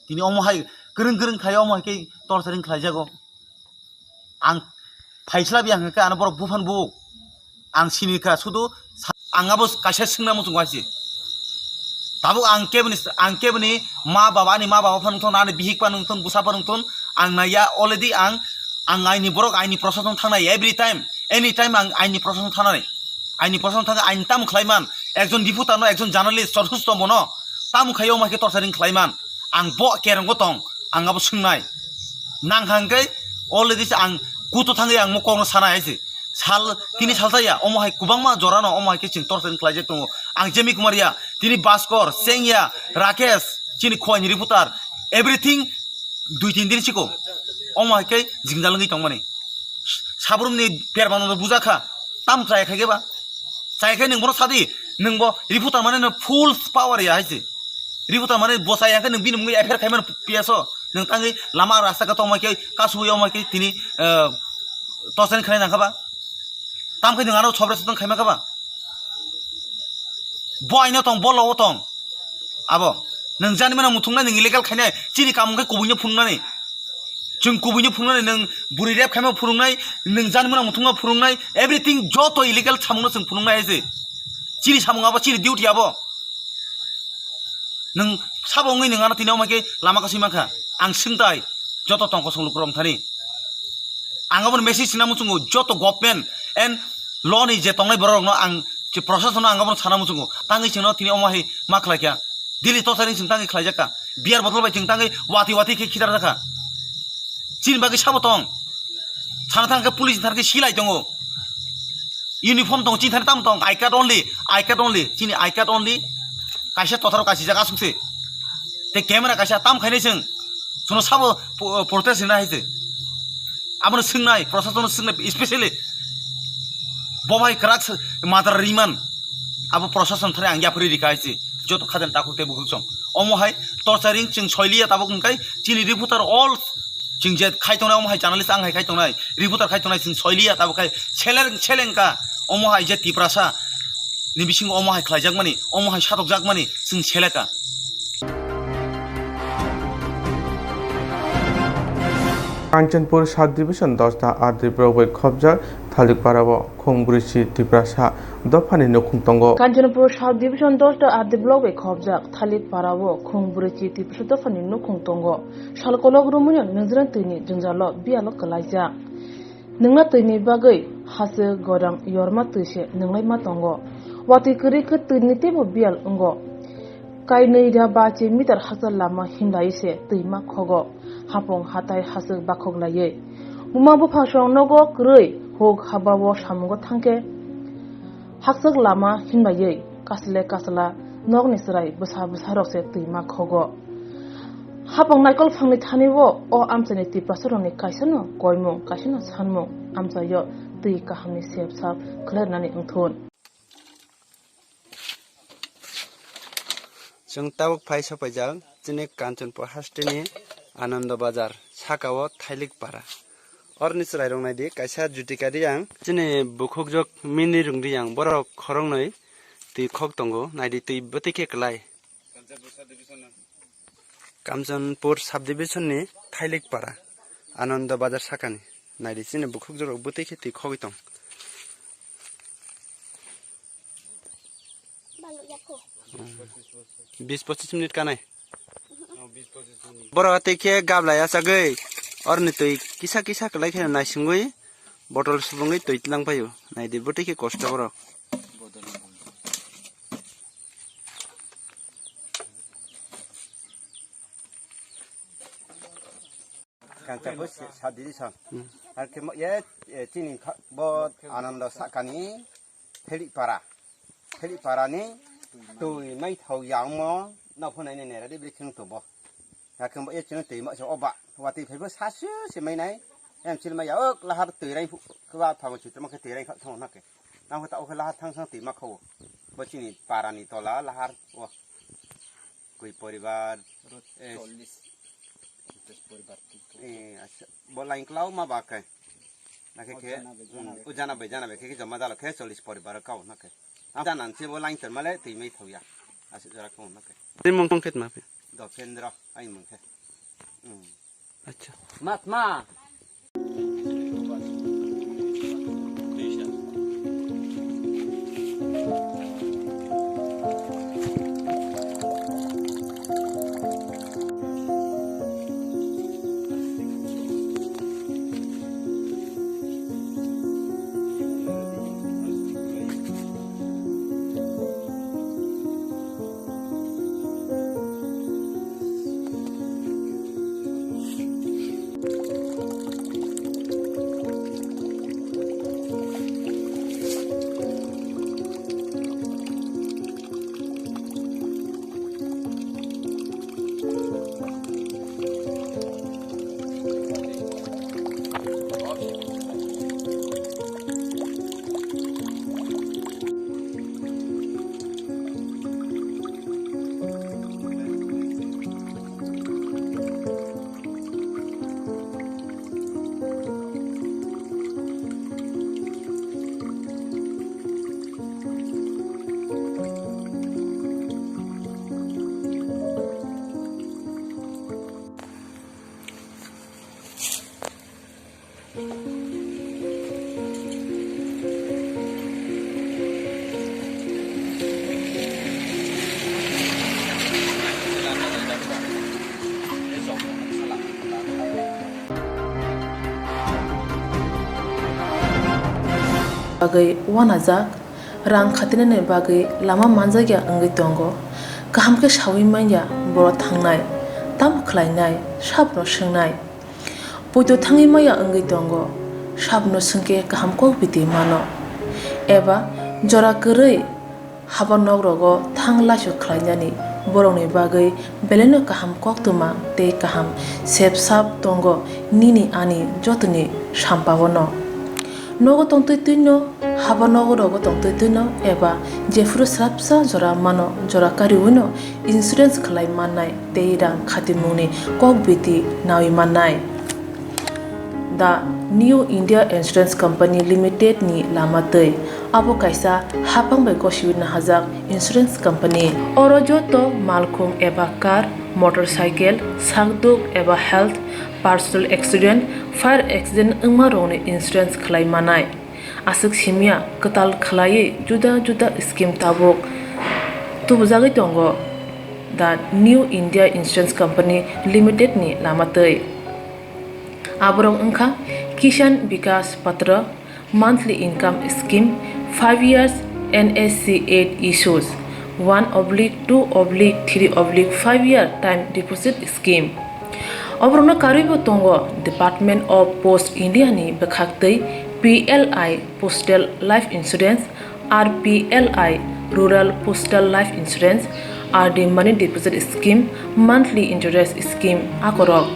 Tini omo hai kwrwng kwrwng khai omo hai khe torturing khlaijago. Ang phaisla biya hwnkhe ano borok buphang bu. Ang sini kha sudu sa-, ang abo kaisa swngna muchungo hai se. Tabuk ang keboni, ang keboni ma baba, ani ma baba phano thon, ani bihik phano thon, bwsa phano thon, ang naiya already ang, ang aini borok, aini prosason thangnai every time, any time ang aini prosason thangnai. Aini prosason thangwi aini tamo khlaiman, ekjon reporter no, ekjon journalist, sorsusto mono tamo khai omo hai khe torturing khlaiman, ang bo kerongo tong, ang abo swngnai. Nang hang khe already se ang kutu thangwi ang mo kokno sanai hai se. Sal, tini salsa ya, omo hai kwbangma jora no, omo hai khe chwng torture khlaijak tongo. Ang Jemi Kumar ya, tini Baskor, Seng ya, Rakesh, chini Khowai ni reporter, everything dui tin din siko. Omo hai khe jingjal wngwi tongmani. Sabrum ni permano no bujakha, tam chaya khai khe ba. Chaya khai nwng bono sadi, nwng bo reporter mane no full power ya hai se. Reporter mane bo chaya khe nwng bini mungwi F I R khai mano P S o. Nwng tangwi lama rasta khe tongma khe kasui omo khe tini, eh, torture khlai nang kha ba. Tam khe nwng ano sobres tong khaima kha ba? Bo aino tong, bo logo tong. Abo. Nwng jani mano muthungnai, nwng illegal khainai, chini kamung khe kubuino phunuknani. Chwng kubuino phunuknani, nwng bwrwi rep khaima phunuknai, nwng jani mano muthungma phunuknai, everything joto illegal samungno chwng phunuknai hai se. Chini samung abo, chini duty abo. Nwng sabo wngwi nwng ano tini omo khe lama kasui mankha. Ang swngtai joto tongkosong lukurok thani. Ang abono message sina muchungo joto government and law ni je tongnai borok rokno ang je process no ang abono sana muchungo. Tangwi chwngno tini omo hai ma khlai kha. Daily torturing chwng tangwi khlai jakha. Beer bottle bai chwng tangwi wati wati khe khitar jakha. Chini bagwi sabo tong. Sana thang khe police thang khe silai tongo. Uniform tong, chini thani tamo tong, I card only, I card only, chini I card only, kaisa totharo kasijak asuk se. Te camera kaisa tam khainai chwng, chwngno sabo po-, protest rina hai se. Abono swngnai, prosasono swngnai, especially bo bai kwrak se, madra riman, abo prosason thani ang yapri rika hai se, joto khajan takhuk te bukhuk song. Omo hai torturing chwng soiliya tabuk wngkai, chini reporter all Chwng je khai tongnai, omo hai journalist ang hai khai tongnai, reporter khai tongnai, chwng soiliya, tabuk khai seleng, seleng ka, omo hai je Tiprasa ni bisingo omo hai khlaijakmani, omo hai satokjakmani, chwng seleka. Kanchanpur Sub Division dosta R D block bai khobjak Thalik Parao khung brwichi Tiprasa dophani nukhung tongo. Kanchanpur Sub Division dosta R D block bai khobjak Thalik Parao khung brwichi Tiprasa dophani nukhung tongo. Salkolok Rumui no nijra twi ni jwngjal o biyal o kwlaijak. Nwngna twi ni bagwi hachwk gorang yorma twi se nwnglaima tongo. Watwi kwrwi khe twi ni teibo biyal wngo. Kainwi ra ba chi meter hakchal lama himlai se twi ma khogo. Hapung hatai hachwk bakhok laiwi. Buma buphang song nogo kwrwi huk haba o samungo thangkhe. Hakchwk lama hinbaiwi kasle kasla nokni chwrai bwsa bwsa rok se twi ma khogo. Hapang naikol phangni thani o, o amchaini Tiprasa rokni kaisano koimung, kaisano sanmung amchaio twi kahamni sep sap khwlairwnani wngthun. Chwng tabuk phai sopaijak chini Kanchanpur hasteni Anando Bazar saka o Thailik Para. Orni chwrairok naidi, kaisa Jutika Riyang, chini bukhukjwk Mini Rung Riyang, borok khoroknwi twi khok tongo, naidi twi bwtwi khe kwlai. Kamchanpur Subdivision ni Thailik Para, Anando Bazar sakani, naidi chini bukhukjwk rok bwtwi khe twi khogwi tong. Bis pochis minute kanai. Borok tei khe gabla yachagwi orni twi kisa kisa kwlai khe naisingwi botol subungwi twi tlang paio. Naidi bo tei khe kosto borok. Kangchabo sa diri san. Hmm. Ar khe mo ye, e, chini kha-, bo Anando sakani Thailik Para. Thailik Para ni twi mai thau yang mo, no phunai ne nera de bri kheng to bo. Ya kheng bo ye chini twi ma so oba. Wa twi phai bo sa su se mai nai. Em chil ma ya ok lahar twi rai phu, kwa thango chitma khe twi rai kha thango na khe. Nang khe ta ok lahar thang sang twi ma kho. Bo chini para ni tola lahar o. Koi poribar, eh, chollish, ponchash poribar twi kho. Eh, acha. Bo line klau ma ba kai. Na khe o khe, jana bai, jana mm, bai. O jana bai, jana bai khe, khe joma jalo khe chollish poribar kau na khe. Am jana nse bo line ton male twi mai thau ya. Aswk jora kau na khe. Tei mung tong khet ma phi? Dophendra, ai mung khe. Mm. Acha. Matma. bagwi uanajak, rang khatinani bagwi lama manjakya wngwi tongo, kaham khe saui manya boro thangnai, tamo khlainai, sabono swngnai. Poito thangwi maya wngwi tongo, sabono swngkhe kaham kok biti mano. Eba jora kwrwi haba nok rogo thang laisu khlainani borokni bagwi belaino kaham koktwma tei kaham sep sap tongo nini ani jotoni sampaono. Nogo tongtwi twino, haba nogo rogo tongtwi twino eba jephuru swrapsa jora mano jora kariwino insurance khlai mannai tei rang khatimungni kok biti nawi mannai. The New India Insurance Company Limited ni lama twi. Abo kaisa haphang bai gosiwi nahajak insurance company. Oro joto malkhung eba car, motorcycle, sakduk eba health, personal accident, fire accident wngma rokni insurance khlai manai. Aswk simya kwtal khlaiwi juda juda scheme tabuk tubujagwi tongo the New India Insurance Company Limited ni lama twi. Aborok wngkha Kisan Vikas Patra, monthly income scheme, five years N S C eight issues, one oblique two oblique three oblique five year time deposit scheme. Oborokno karwibo tongo Department of Post India ni bwkhaktwi P L I Postal Life Insurance, R P L I Rural Postal Life Insurance, R D Money Deposit Scheme, Monthly Interest Scheme akorok.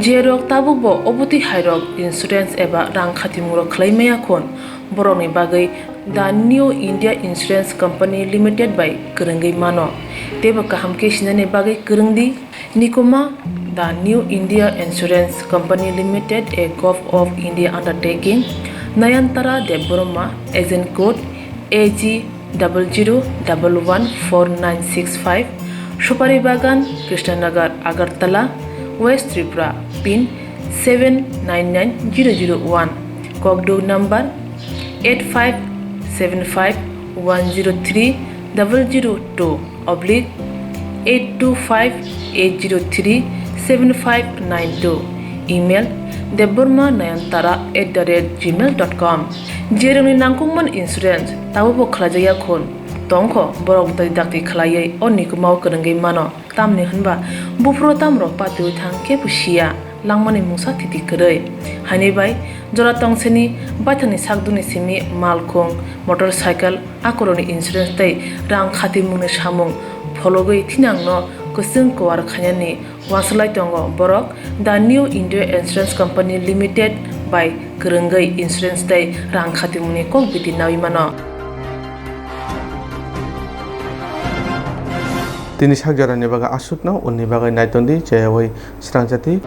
Jerok tabukbo obotwi hairok insurance eba rang khatimungrok khlai maya khun, borokni bagwi The New India Insurance Company Limited bai kwrwngwi mano. Teibo kaham khe sinani bagwi kwrwng di. Nikuma, The New India Insurance Company Limited, a Govt of India undertaking, Nayantara Debbarma, agent code A G double zero double one four nine six five, Supari Bagan, Krishnanagar, Agartala, West Tripura, pin seven nine nine zero zero one, kokduk number eight five seven five one zero three double zero two oblique eight two five eight zero three seven five nine two, email debbarma nayantara at the rate gmail dot com. Jerokni nangkukmani insurance tabukbo khlaijakya khun tongkho, borok dai dakti khlaiwi o nikumao kwrwngwi mano. Tamni hwnba buphuru tamrok patiwi thang khe bo siya langmani mungsa thiti kwrwi. Haini bai jora tongsini baithangni sakdukni simi malkhung, motorcycle, akorokni insurance tei rang khatimungni samung phologwi thinangno kwchwng kuar khainani uansuk lai tongo borok The New India Insurance Company Limited bai kwrwngwi insurance tei rang khatimungni kok biti nawi mano. Tini sak jorani bagwi aswkno, unni bagwi naiton di, cheyaui srangjak di.